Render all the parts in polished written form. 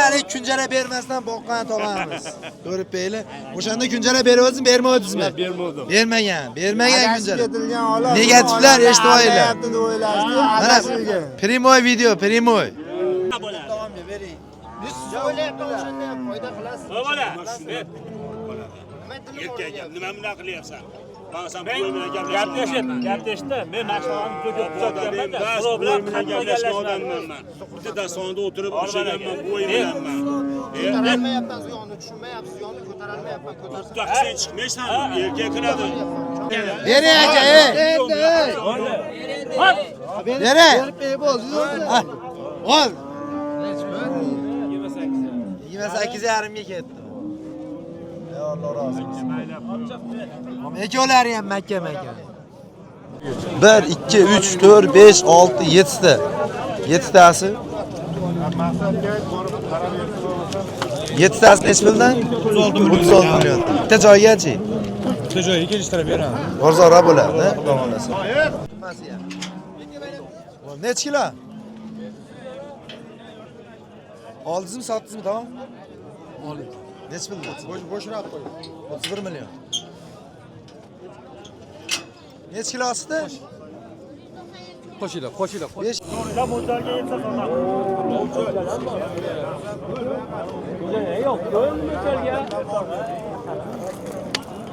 haligi kunjara bermasdan boqqan tog'amiz. Ko'rib beyli. O'shanda kunjara beryapsizmi, bermayapsizmi? Bermadim. Bermagan, bermagan Adashib kunjara. ketilgan ola. Negativlar eshitib olinglar. Aldayapti deb o'ylashdi, Mana adashilgan. primoy video, primoy. Erkak nima bunaqa qilyapsan? Man san pul bilan Gaplashib, gaplashdi. Men mashinalarni juda ko'p kuzatganman-da. Birov bilan bilan qattiq gaplashgan gaplashmadim. odamman man. Bitta dastonda o'tirib o'shaganman, bo'y bilanman. Ko'tarolmayapman ziyonni, tushunmayapsiz, ziyonni ko'tarolmayapman, ko'tarsam. Sen chiqmaysanmi? Erkak qiladi. Bering aka, ey. Bering. Ha, Ol. 28,5 ga ketdi. Ey Alloh rozi bo'lsin. Ikkovlari ham mahkam ekan. 1 2 3 4 5 6 7 ta. 7 tasi. 7 tasi nechi puldan? 36 million. Bitta joygachi? Bitta joyga kelishtirib beramiz. Arzonroq bo'ladi, xudo xohlasa. Nechi kilo? Oldingizmi, sotdingizmi, tamom? Oldim. Nechi puldan? Bo'shroq qo'y. 31 million. Nechi kilosida? Qo'shinglar, qo'shinglar. 5 Yo'q, ko'ngilga.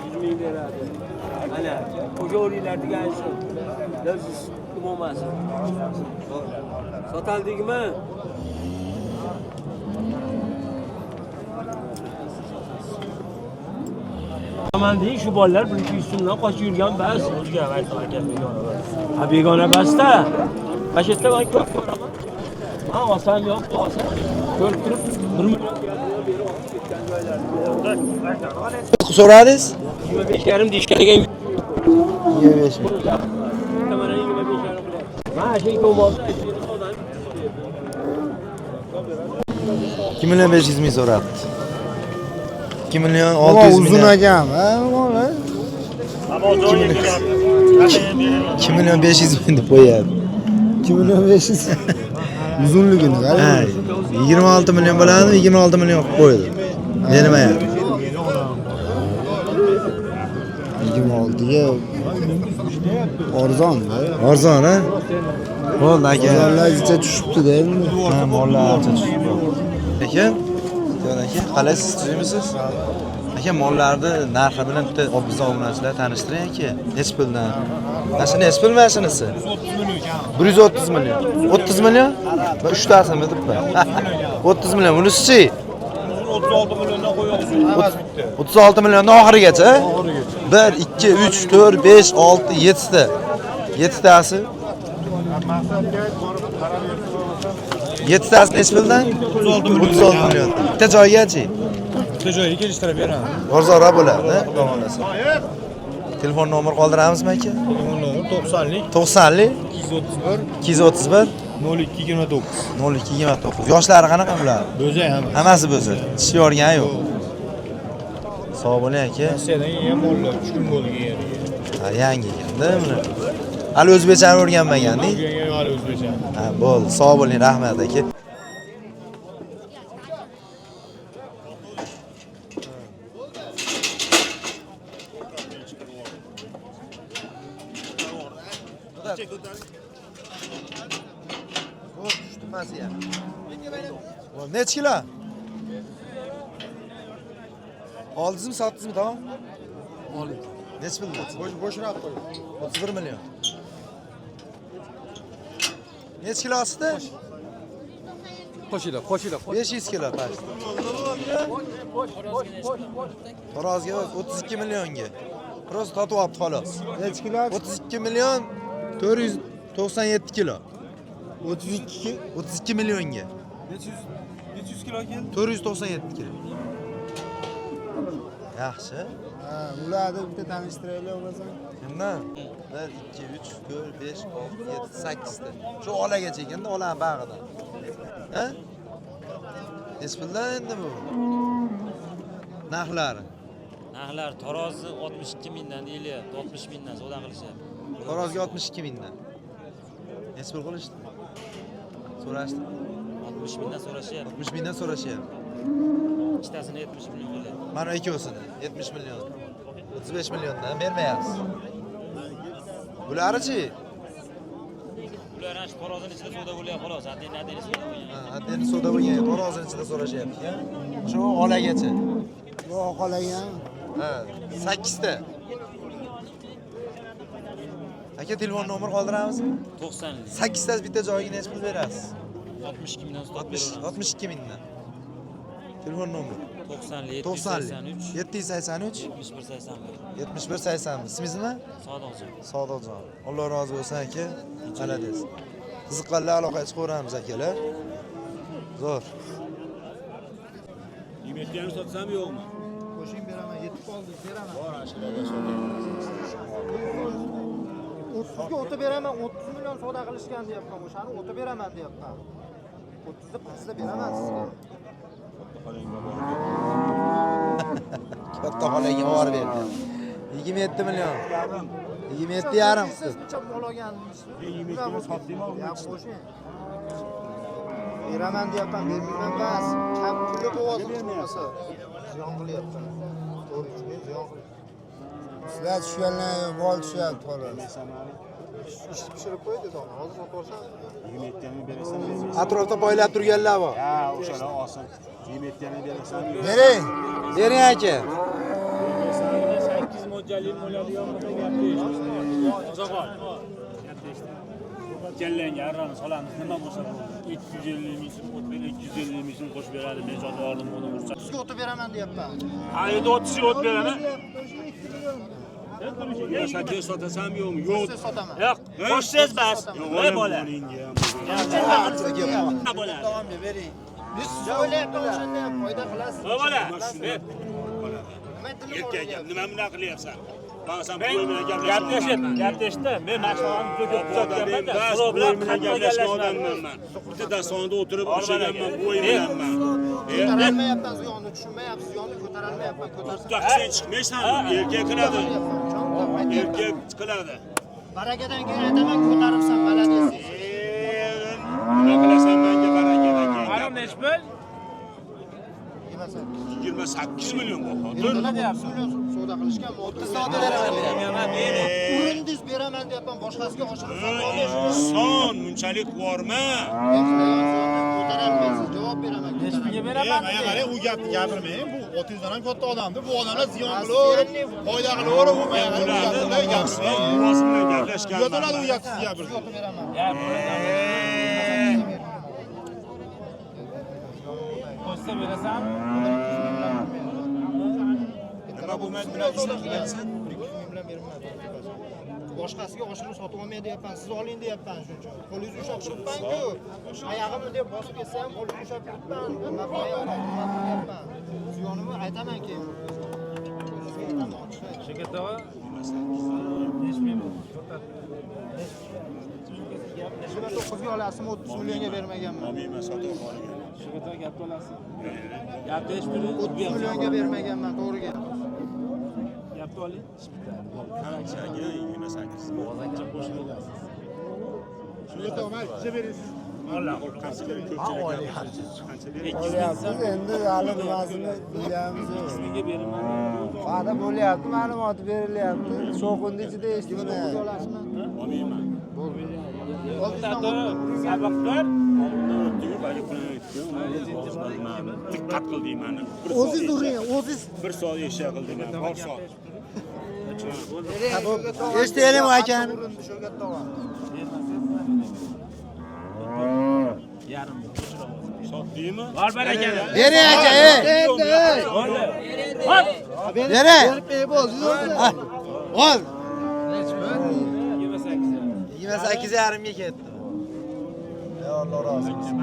100 ming beradi. Ana, o'sha o'ringlar degan shu. Laziz umuman. Sotaldikmi? Man dey shu bolalar 1-200 so'mdan qochib yurgan bas. O'zga aka begona bas. Ha begona basda. Mana shu yerda man ko'p ko'raman. Man olsam yo'q, olsam ko'rib turib 1 million berib olib ketgan joylarini. So'radingiz? 25,5 deyishgan ekan. 25 ming. Mana 25,5 qilyapti. Mana shu ikkovi bo'lsa, odam 2 million 500 ming so'rabdi. 2 million 600 ming. Uzun ekan, ha, mola. 2 million 500 ming deb qo'yadi. 2 million 500. Uzunligini Ha, qarang. 26 million bo'ladimi? 26 million qilib qo'ydi. Bermayapti. 26 ga arzon-da. Arzon, ha? Bo'ldi aka. Bozorlar ancha tushibdi-da endi. Ha, mollar ancha tushib qoldi. Aka, Jon aka, qalaysiz, tuzukmisiz? Aka, mollarni narxi bilan bitta bizni obunachilar tanishtiring aka. Nechi puldan? Mana shu nechi pul mana shunisi? 130 million. 30 million? Va uchtasimi debman. 30 million. Bunisi-chi? 36 milliondan qo'yamiz. 36 milliondan oxirigacha. 1 2 3 4 5 6 7 ta. 7 tasi. 7 tasi nechi puldan? 36 million. Bitta joygachi? Bitta joyga kelishtirib beramiz. Arzonroq bo'ladi, xudo xohlasa. Telefon nomer qoldiramizmi aka? Telefon nomeri 90lik 90lik 231 231 02 29. 02 29. Yoshlari qanaqa bular? Bo'zay hamma. Hammasi bo'zi. Tish yorgani yo'q. Sog' bo'ling aka. Rossiyadan kelgan mollar 3 kun bo'ldi kelganiga. Ha, yangi ekanda buni. Hali o'zbekchani o'rganmagan-da. Kelgan hali o'zbekcha. Ha, bo'ldi. Sog' bo'ling, rahmat aka. Nechi kilo? Oldingizmi, sotdingizmi, tamom? Oldim. Nechi puldan? Bo'shroq qo'y. 31 million. Nechi kilosida? Qo'shinglar, qo'shinglar. 500 kilo past. Tarozga 32 millionga. Просто sotib olibdi xolos. Nechi kilo? 32 million 497 kilo. 32 32 millionga. Necha yuz kilo keldi? 497 kilo. Yaxshi. Ha, ularni bitta tanishtiraylik bo'lmasa. Kimdan? 1 2 3 4 5 6 7 8 ta. Shu olagacha ekanda, olani bag'idan. Ha? Nechi puldan endi bu? Narxlari. Narxlar tarozi 62 mingdan deyilyapti, 60 mingdan savdo qilishyapti. Tarozga 62 mingdan. Nechi pul qilishdi? So'rashdi. 60 mingdan so'rashyapti. 60 mingdan so'rashyapti. Ikkitasini 70 million qilyapti. Mana ikkovsini 70 million. 35 milliondan bermayapsiz. Bularichi? Ular ana shu tarozini ichida savdo bo'lyapti xolos. Adin adin savdo bo'lgan. Ha, adeni savdo bo'lgan, tarozini ichida so'rashyapti ekan. Shu olagacha. Bu oqolagan. Ha, 8 ta. Aka, telefon nomer qoldiramizmi? 90 8 tasi bitta joyiga necha pul berasiz? 62 mingdan sotib 60 beraveramiz. 62 mingdan. Telefon nomer 90 90 783 783 71 81. 71 81. Ismingiz nima? Sodiqjon. Sodiqjon. Alloh rozi bo'lsin aka. Malades. Qiziqqanlar aloqaga chiqaveramiz akalar. Zo'r. 27 sotsam yo'qmi? Qo'shing beraman, yetib qoldi, beraman. Bor, shularga sotaman. 30 ga o'tib beraman, 30 million savdo qilishgan deyapman. O'shani o'tib beraman deyapman. 30 da pastda beraman sizga. Katta xolaga borib berdi. 27 million. 27 yarim. Siz buncha mol olganmiz. Ya qo'shing. Beraman deyapman, bermayman bas. Kam pulli bo'lyapti bo'lmasa. Ziyon qilyapman. To'g'ri, men ziyon qilyapman. Sizlar tushganlar mol tushyapti xolos. Ish pishirib qo'y dedi ona. Hozir sotib olsam 27 berasan, bermaysan. Atrofda poylab turganlar bor. Ha, o'shalar olsin. 27 berasan, Bering. Bering aka. 8 mo'ljalli bo'ladigan bo'lsa gapni eshit. Jallanga arrani solamiz, nima bo'lsa bo'ldi. 250 ming so'm o't ber, 250 ming so'm qo'shib beradi. Men sotib oldim uni ursa. 30 ga o'tib beraman deyapman. Ha, endi 30 ga o't beraman. Sen sotasanmi yo'qmi? Yo'q. Siz sotaman. Yo'q, qo'shsangiz bas. Yo'q, bola. Bola. Biz siz o'ylayapman o'shanda ham foyda qilasiz. Bola. Nima dilim Erkak og'riyapti? nima bunaqa qilyapsan? Sen bilan gaplashib, gaplashdi. Men mashinalarni juda ko'p kuzatganman-da. Birov bilan qattiq gaplashmadim. Bitta dastonda o'tirib o'shaganman, bo'y bilanman. Ko'tarolmayapman ziyonni, tushunmayapsiz, ziyonni ko'tarolmayapman, ko'tarsam. Sen chiqmaysanmi? Erkak qiladi. Erkak qiladi. Barakadan keyin aytaman, ko'taribsan, malades. Nima qilasan menga barakadan keyin? Ana nechi pul? 28 million bahodir. Nima deyapsiz? Million savdo qilishgan, 30 savdo beraman. Urindingiz beraman deyapman, boshqasiga oshirib sotib olmaysiz. Son bunchalik vorma. Ko'tarolmaysiz, javob beraman. Nechi pulga beraman? Mana qarang, u gapni gapirmang. Bu 600 dan ham katta odamdi. Bu odamlar ziyon qilaverib, foyda qilaverib, u mana qarang, u gapni gapirmang. Buvasi bilan gaplashganman. Uyatiladi u gapni siz gapirsangiz. O'tib beraman. Qo'shsa berasanmi? Nima bo'lmaydi bilan qilyapsan? 1 ming bilan bermayman. Boshqasiga oshirib sotib olmay deyapman, siz oling deyapman shuning uchun. Qo'lingizni ushlab turibman-ku. Oyog'imni deb bosib ketsa ham qo'lingizni ushlab turibman. Nima qilyapman? Ziyonimni aytaman keyin. O'zingizga aytaman, ochiq aytaman. Shavkat tog'a. Nechi ming? 29 ga olasizmi, 30 millionga bermaganman. Olmayman, sotib olgan. Shavkat tog'a gapni olasiz. Gapni eshitib 30 millionga bermaganman, to'g'ri gap. Gapni oling. Aka, 28. Olyapsiz endi hali nimasini bilganimiz yo'q. Mingga beraman. Va'da bo'lyapti, ma'lumot berilyapti. Shovqinni ichida eshitmayapti. Olasizmi? Olmayman. Saboq bir. Diqqat qil deyman. O'zingiz uring, o'zingiz Bir soat eshak qil deyman. Bir soat. Eshitaylik akani. Urindi Shavkat tog'a. Yarim. Sotdingmi? Bor barakani. Bering aka, ey. Bo'ldi. Hop. Bering. Ha, Ol. 28. 28 yarimga ketdi. Ey Alloh rozi bo'lsin.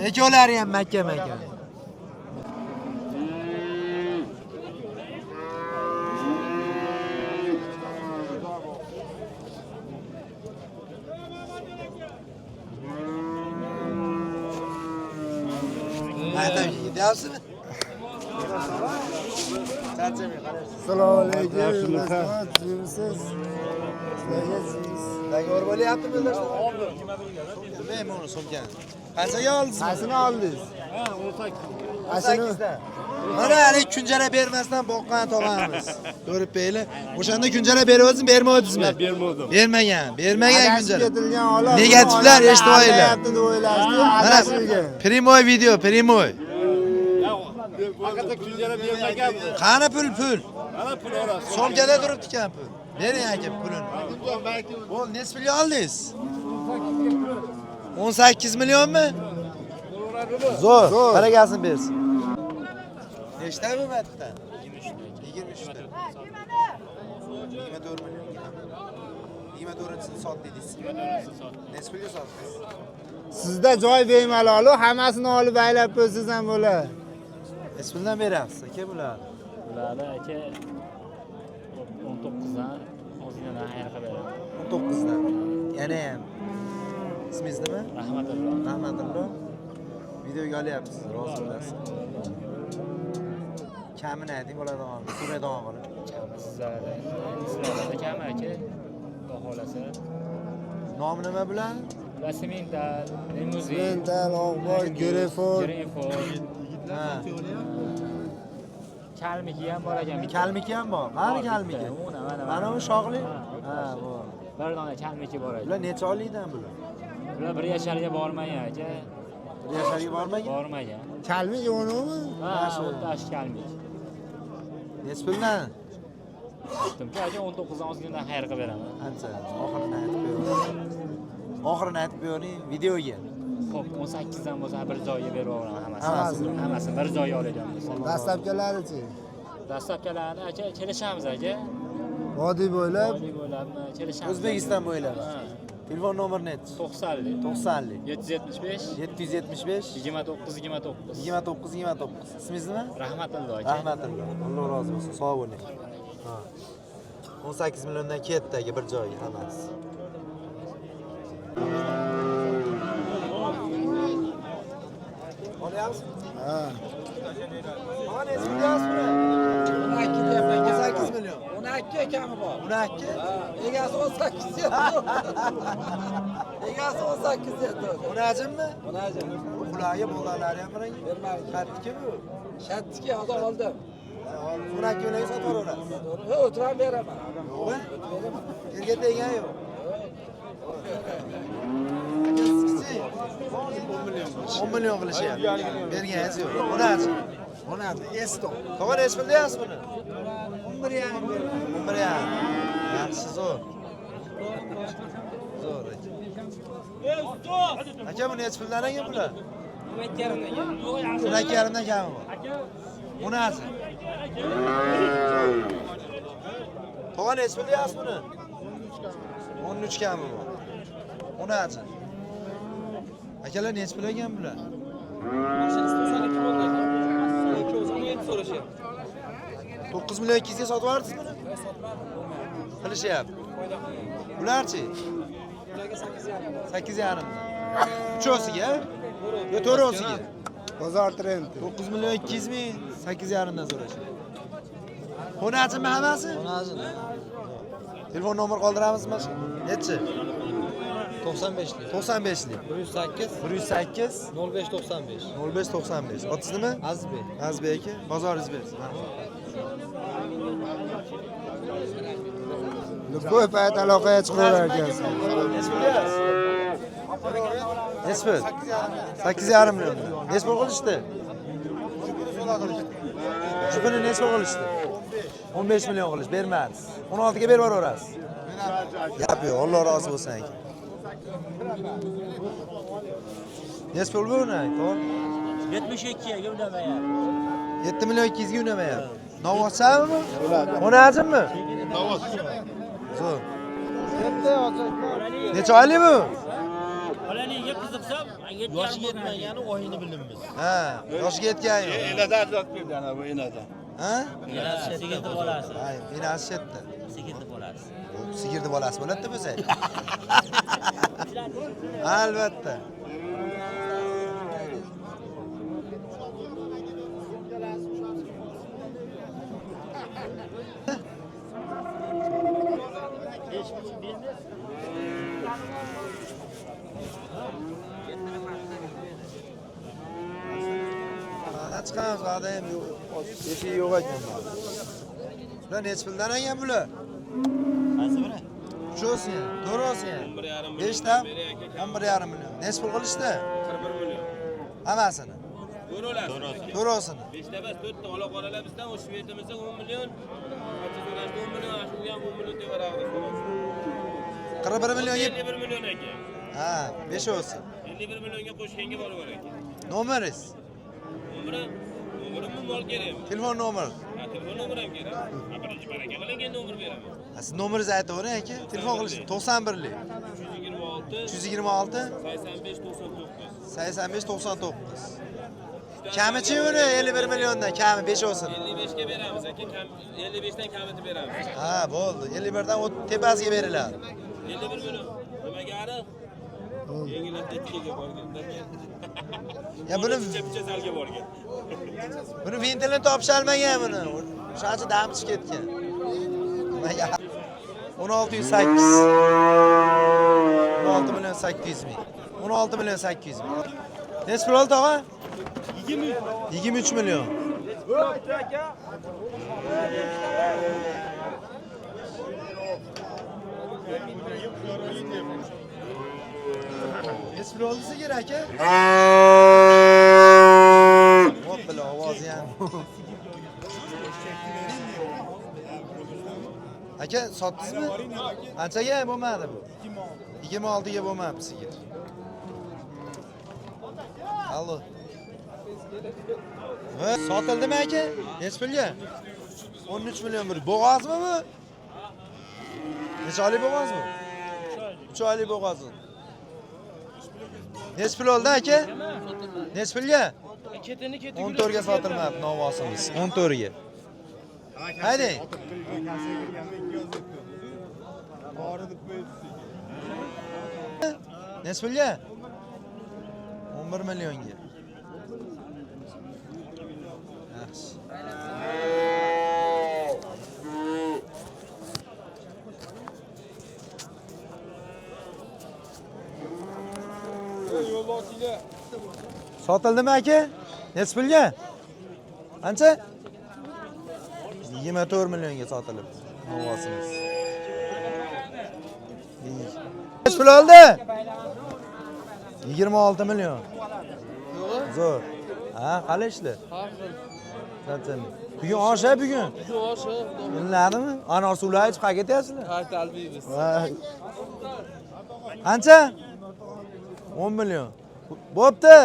Ikkovlari ham mahkam ekan. Aytam ketyapsizmi? Assalomu alaykum. Rahmat, tuzukmisiz? Sizlarga siz. Договор bo'lyaptimi yo'ldoshlar? Nima uni sumkani? Qanchaga oldingiz? Qaysini oldingiz? Ha, 18 dan. Mana hali kunjara bermasdan boqqan tog'amiz. Ko'rib beyli. O'shanda kunjara beryapsizmi, bermayapsizmi? Bermadim. Bermagan, bermagan Adashib kunjara. ketilgan ola. Negativlar eshitib olinglar. Aldayapti deb o'ylashdi, Mana adashilgan. primoy video, primoy. Haqiqatda kunjara bermaganmi? Qani pul, pul? Mana pul orasi. Sumkada turibdi ekan pul. Bering aka pulini. Bo'l, necha pulga oldingiz? 18 millionmi? Zo'r, barakasini bersin. Nechta bu matdan? 23 ta. 24 million. 24-chisini sot dedingiz. Necha pulga sotdingiz? Sizda joy bemalol, hammasini olib aylab qo'ysangiz ham bo'ladi. Necha puldan berasiz aka bularni? Bularni aka 19dan ozgina xayr qilib beraman. 19 dan. Yana ham. Ismingiz nima? Rahmatulloh. Rahmatulloh. Videoga olyapsiz, rozi bo'lasiz. Kamini ayting bo'ladigan, so'raydigan qilib. Kami sizlarda. Sizlarda kami aka. Xudo xohlasa. Nomi nima bularni? Bular semental, limuzin, Mental, Oqboy, Gereford. Greenford, Ha. Kalmiki ham bor ekan bitta. Kalmiki ham bor. Qani Bor bitta. kalmiki? Uni, mana, Mana u shoxli? Ha, Ha, bor. Bir dona kalmiki bor ekan. Bular necha oylikdan bular? Bular bir yasharga bormagan aka. Bir yasharga bormagan? Bormagan. Kalmik o'nimi? Ha, o'ttash kalmik. Necha puldan? Aytdimku aka 19 dan ozgina xayr qilib beraman. Ancha oxirini aytib qo'ying. Oxirini aytib qo'ying videoga. Xo'p, 18 dan bo'lsa bir joyga berib yuboraman hammasini. Hammasini. Hammasini bir joyga oladigan bo'lsa. Dastlabkalarichi. Dastlabkalarni aka kelishamiz aka. Vodiy bo'ylab Oliy bo'ylabmi kelishamiz. O'zbekiston bo'ylab. Ha, Telefon nomerini ayting. 90lik 90lik 775 775 29 29. 29 29. Ismingiz nima? Rahmatulloh aka. Rahmatulloh. Alloh rozi bo'lsin. Sog' bo'ling. Ha. 18 milliondan ketdi aka bir joyga hammasi. Olyapsizmi? Ha. Ha, necha pul buni? 18 million. 12 kami bor. 12? Egasi 18 yetti. Egasi 18 yetti. Munajimmi? Munajim. Qulog'iga bog'larlari ham bilan. Bermadi. Qatniki bu. Shatniki hozir oldim. 12 millionga sotib yuborasiz. Ha, o'tirib beraman. Yo'q. Yerga tegan yo'q. 10 million qilishyapti. Berganingiz yo'q. Munajim. Onadi, esto. Tog'a nechi pul deyapsiz buni? 11,5. 11,5. Yaxshi, zo'r. Zo'r aka. Aka bu nechi puldan ekan bular? 12,5 dan kami bor. Munajim. Tog'a nechi pul deyapsiz buni? 13 kami bor. Munajim. Akalar nechi pul ekan bular? 9 million 200 ga sotib yubordingiz buni? Qilishyapti. Bularchi? 8,5. Uchovsiga? Yo, to'rovsiga. Bozor trendi. 9 million 200 ming 8,5 dan so'rashyapti. Xonachimi hammasi? Telefon nomer qoldiramizmi? Nechi? 95lik. 95lik. 108 108 05 95. 05 95. Otingiz nima? Azizbek. Azizbek aka, bozoringiz bersin. Ko'p payt aloqaga chiqaverar ekansiz. Nechi pul deyapsiz? Nechi pul? 8,5 million. Nechi pul qilishdi? Jupini nechi pul qilishdi? 15 million qilish bermadingiz. 16 ga berib yuborasiz. Gap yo'q, Alloh rozi bo'lsin aka. Nechi pul bu uni? To'g'ri? 72 ga unamayapti. 7 million 200 ga unamayapti. Novvochami bu? Xonajimmi? Navoz. Zo'r. Necha oylik bu? Bolaligiga qiziqsam, Yoshi yetmagani oyini bilinmaydi. Ha, yoshiga yetgan yo'q. Enadan ajratib berdi ana bu enadan. Ha? Sigirni bolasi. Ha, enasi chetda. Sigirni bolasi. Sigirni bolasi bo'ladi-da bo'lsa. Albatta. chiqamiz, va'da ham yo'q. Eshigi yo'q ekan. Bular nechi puldan ekan bular? Qaysi biri? Uchovsi ham, to'rtovsi ham. 5ta 11,5 million. Nechi pul qilishdi? 41 million. Hammasini. To'rtovsi. To'rtovsini. 5ta emas, 4ta ola qoralar bizdan, o'sha svetimizda 10 million, qancha so'rashdi 10 million, shu ham 10 million tevarog'ida so'rashdi. 41 millionga 51 million aka. Ha, beshovsi. 51 millionga qo'shganga borib aka. Nomeringiz? Nomerimmi mol kerakmi? Telefon nomer. Ha, telefon nomeri ham kerak. Ha, birinchi baraka qiling, keyin nomer beraman. Ha, siz nomeringizni aytavering aka. Telefon qilish 91lik 326 326 85 99. 85 99. Kamichi uni 51 milliondan kami beshovsini. 55 ga beramiz aka, kam 55 dan kamitib beramiz. Ha, bo'ldi. 51 dan tepasiga beriladi. 51 million. Nimaga ariq? Yengillatda ikkiga borgan. Ya buni Picha zalga borgan. Buni ventilini topisholmagan buni. O'shancha dam chiqib ketgan. Nimaga? 1608. 16 million 800 ming. 16 million 800 ming. Nechi pul oldi tog'a? 23 million. Nechi pul oldi sigir aka? Hop bila ovozi ham. Aka, sotdingizmi? Qanchaga bo'lmadi bu? 26 ga bo'lmabdi sigir. Allo. Va sotildimi aka? Nechi pulga? 13 million bir. Bo'g'ozmi bu? Necha oylik bo'g'oz bu? 3 oylik bo'g'oz. Nechi pul oldi aka? Nechi pulga? 14 ga sotilmabdi novvosimiz. 14 ga. Haydang. Nechi pulga? 11 millionga. Yaxshi. Sotildimi aka? Nechi pulga? Qancha? 24 millionga sotilibdi novvosimiz. Nechi pul oldi? 26 million. Zo'r. Ha, qalay ishlar? Charchamang. Bugun osh a bugun? Bugun osh. Ilinadimi? Anor suvlar ichib qayerga ketyapsizlar? Ha, talbiymiz. Qancha? 10 million. Bo'pti.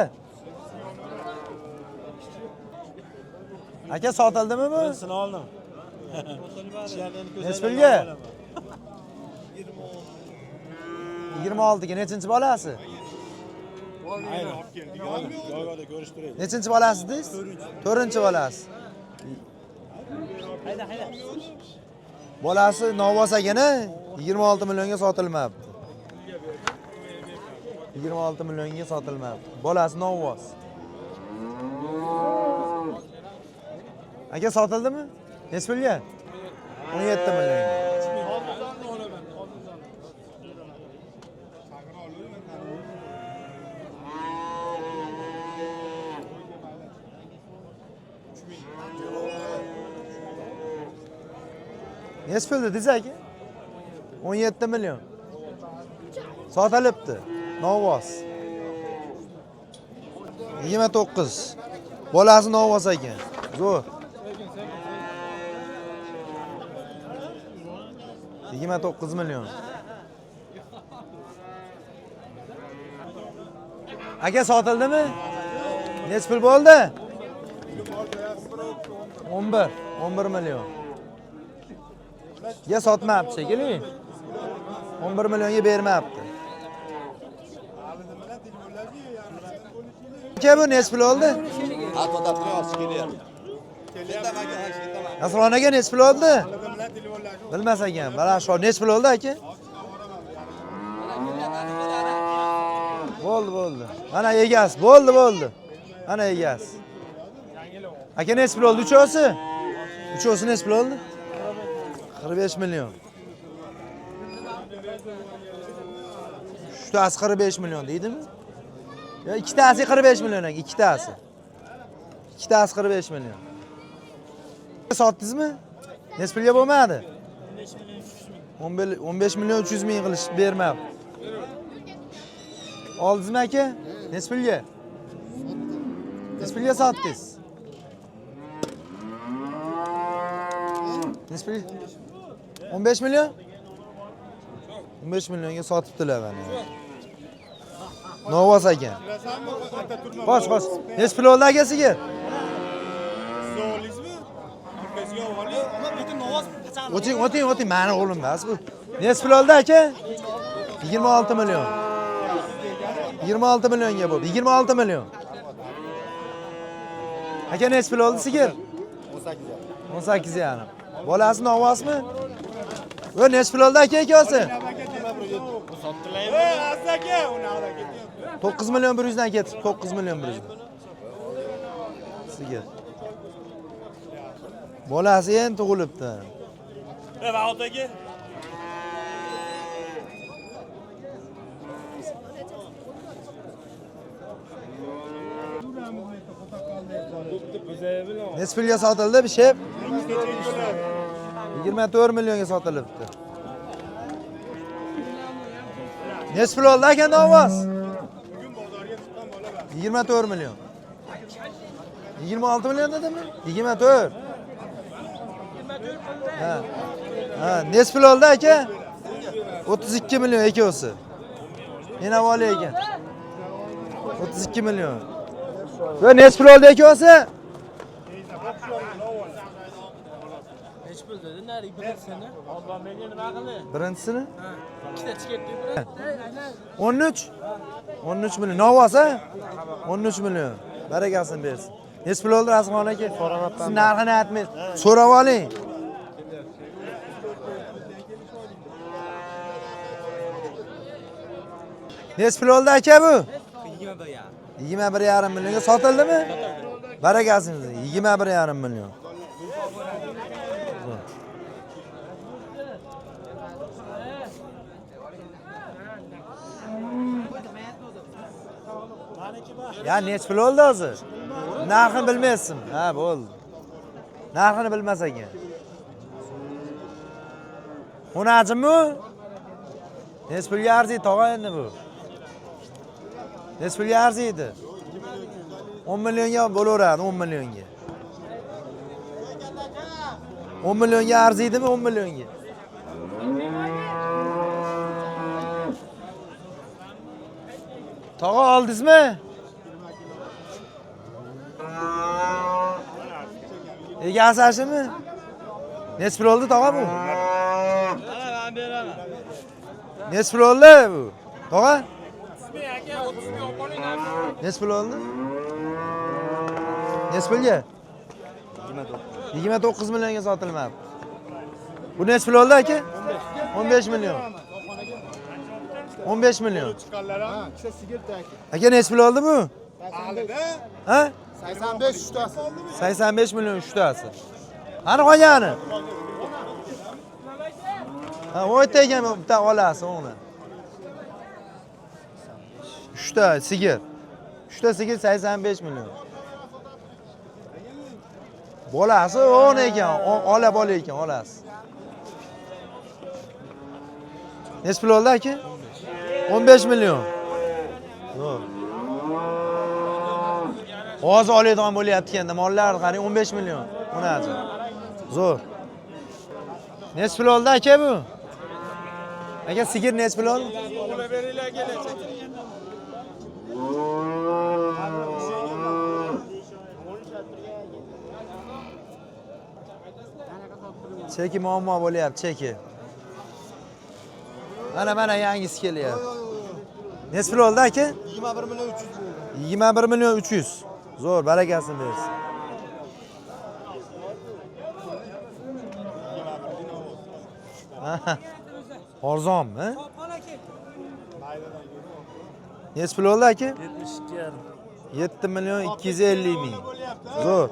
Aka, sotildimi bu? Birincisini oldim. Nechi pulga? 26 ga nechinchi bolasi? Nechinchi bolasi dedingiz? 4-chi bolasi. Bolasi novvos ekan, 26 millionga sotilmabdi. 26 millionga sotilmabdi. Bolasi novvos. Aka, sotildimi? Nechi pulga? 17 millionga. Nechi pul dedingiz aka? 17 million. Sotilibdi. Novvos. 29. Bolasi novvos ekan. Zo'r. 29 million. Aka, sotildimi? Nechi pul bo'ldi? 11, 11 million. Ya sotmabdi shekilli. 11 millionga bermabdi. Aka, bu nechi pul oldi? Nasron aka nechi pul oldi? Bilmas ekan. Mana shu nechi pul oldi aka? Bo'ldi, bo'ldi. Mana egasi, bo'ldi, bo'ldi. Mana egasi. Aka, nechi pul oldi uchosi? Uchosi nechi pul oldi? 45 million. Uchtasi 45 million deydimi? Yo, ikkitasi 45 million aka, ikkitasi. Ikkitasi 45 million. Sotdingizmi? Necha pulga bo'lmadi? 15 million 300 ming qilish bermabdi. Oldingizmi aka? Necha pulga? Necha pulga sotdingiz? Necha pul? 15 million? 15 millionga sotibdilar mana. Novvos ekan. Qoch, qoch. Necha pul oldi aka sigir? O'ting, o'ting, o'ting. Mani o'g'lim emas bu. Necha pul oldi aka? 26 million. 26 millionga bo'ldi. 26 million. Aka necha pul oldi sigir? 18 yarim. Bolasi novvosmi? Va necha pul oldi aka ikkovsi? 9 million 100 dan ketib, 9 million 100. Sigir. Bolasi endi tug'ilibdi. Vahot aka. Necha pulga sotildi bishib? 24 millionga sotilibdi. Necha pul oldi aka novvos? 24 million. 26 million dedimi? 24. Ha. Ha, necha pul oldi aka? 32 million ikkovsi. Yana oli ekan. 32 million. Va necha pul oldi ikkovsi? Necha pul dedi? Nari birinchisini. Menga nima qildi? Birinchisini? Ikkita chiqib ketdi. 13? 13 million. Novvos ha? 13 million. Barakasini bersin. Necha pul oldi Rasmxon aka? Siz narxini aytmaysiz. So'rab oling. Necha pul oldi aka bu? 21,5 millionga sotildimi? Barakasini bersin. 21,5 million. Ya necha pul oldi hozir? Narxini bilmaysizmi? Ha, bo'ldi. Narxini bilmas ekan. Xunajimmi? Necha pulga arziydi tog'a endi bu? Necha pulga arziydi? 10 millionga bo'laveradi, 10 millionga. 10 millionga arziydimi? 10 millionga. Tog'a oldingizmi? Egasi ashimi? Necha pul oldi tog'a bu? Mana men beraman. Necha pul oldi bu? Tog'a? 30 ming aka, 30 ming olib qoling. Necha pul oldi? Necha pulga? 29 millionga sotilmabdi. Bu necha pul oldi aka? 15 million. 15 million. Aka necha pul oldi bu? Ha? 85 uchtasi. 85 million uchtasi. Qani qolgani? Ha, o'yta ekan bitta olasi uni. Uchta sigir. Uchta sigir 85 million. Bolasi o'n ekan, ola bola ekan, olasi. Necha pul oldi aka? 15 million. Zo'r. Hozir oladigan bo'lyapti ekanda mollar qarang 15 million. Unachi. Zo'r. Necha pul oldi aka bu? Aka sigir necha pul oldi? Cheki muammo bo'lyapti, cheki. Mana mana yangisi kelyapti. Necha pul oldi aka? 21 million 300 bo'ldi. 21 million 300. Zo'r, barakasini bersin. Arzonmi? Necha pul oldi aka? 72,5. 7 million 250 ming. Zo'r.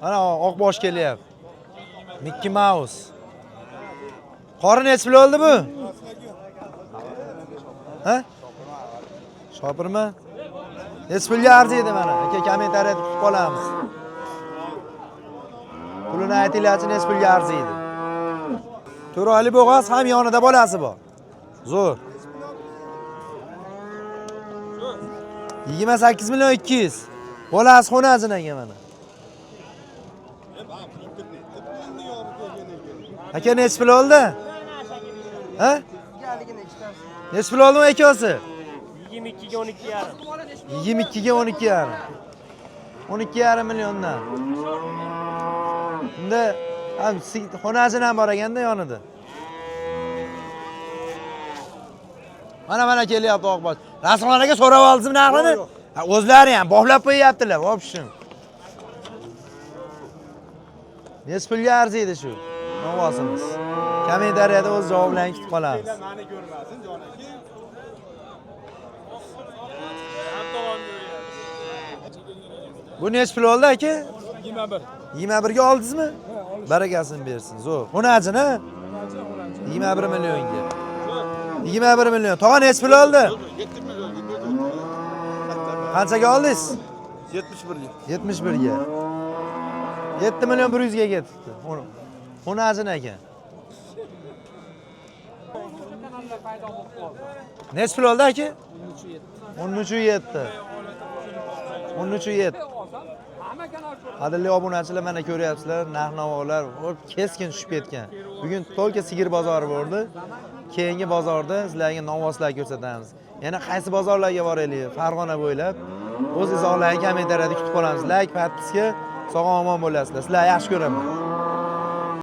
Mana oqbosh kelyapti. Mickey Mouse. Qori necha pul oldi bu? Ha? Shopirmi? Nechi pulga arziydi mana? Aka, kommentariyada kutib qolamiz. Pulini aytinglarchi, nechi pulga arziydi? To'rali bo'g'oz ham yonida bolasi bor. Zo'r. 28 million 200. Bolasi xonasini aka mana. Aka nechi pul oldi? Ha? Nechi pul oldi ikkovsi? 22 ga 12,5. 22 ga 12,5. 12,5 milliondan. Unda ham xonasini ham bor ekanda yonida. Mana mana kelyapti oqbosh. Rasmxon aka so'rab oldingizmi narxini? Ha, o'zlari ham bog'lab qo'yyaptilar, вообщем. Nechi pulga arziydi shu? Novvosimiz. Kommentariyada o'z javoblarini kutib qolamiz. Meni ko'rmasin, jon aka. Bu nechi pul oldi aka? 21. 21 ga oldingizmi? Barakasini bersin. Zo'r. Xonajin, ha? 21 millionga. 21 million. Tog'a nechi pul oldi? 7 million. Qanchaga oldingiz? 71 ga. 71 ga. 7 million 100 ga ketibdi. Xonajin ekan. Nechi pul oldi aka? 13,7. 13,7. Qadrli obunachilar, mana ko'ryapsizlar, narx-navolar keskin tushib ketgan. Bugun to'lka sigir bozori bo'ldi. Keyingi bozorda sizlarga novvoslar ko'rsatamiz. Yana qaysi bozorlarga boraylik? Farg'ona bo'ylab. O'z izohlaringizni kommentariyada kutib qolamiz. Like, podpiska, sog' omon bo'lasizlar. Sizlarni yaxshi ko'raman.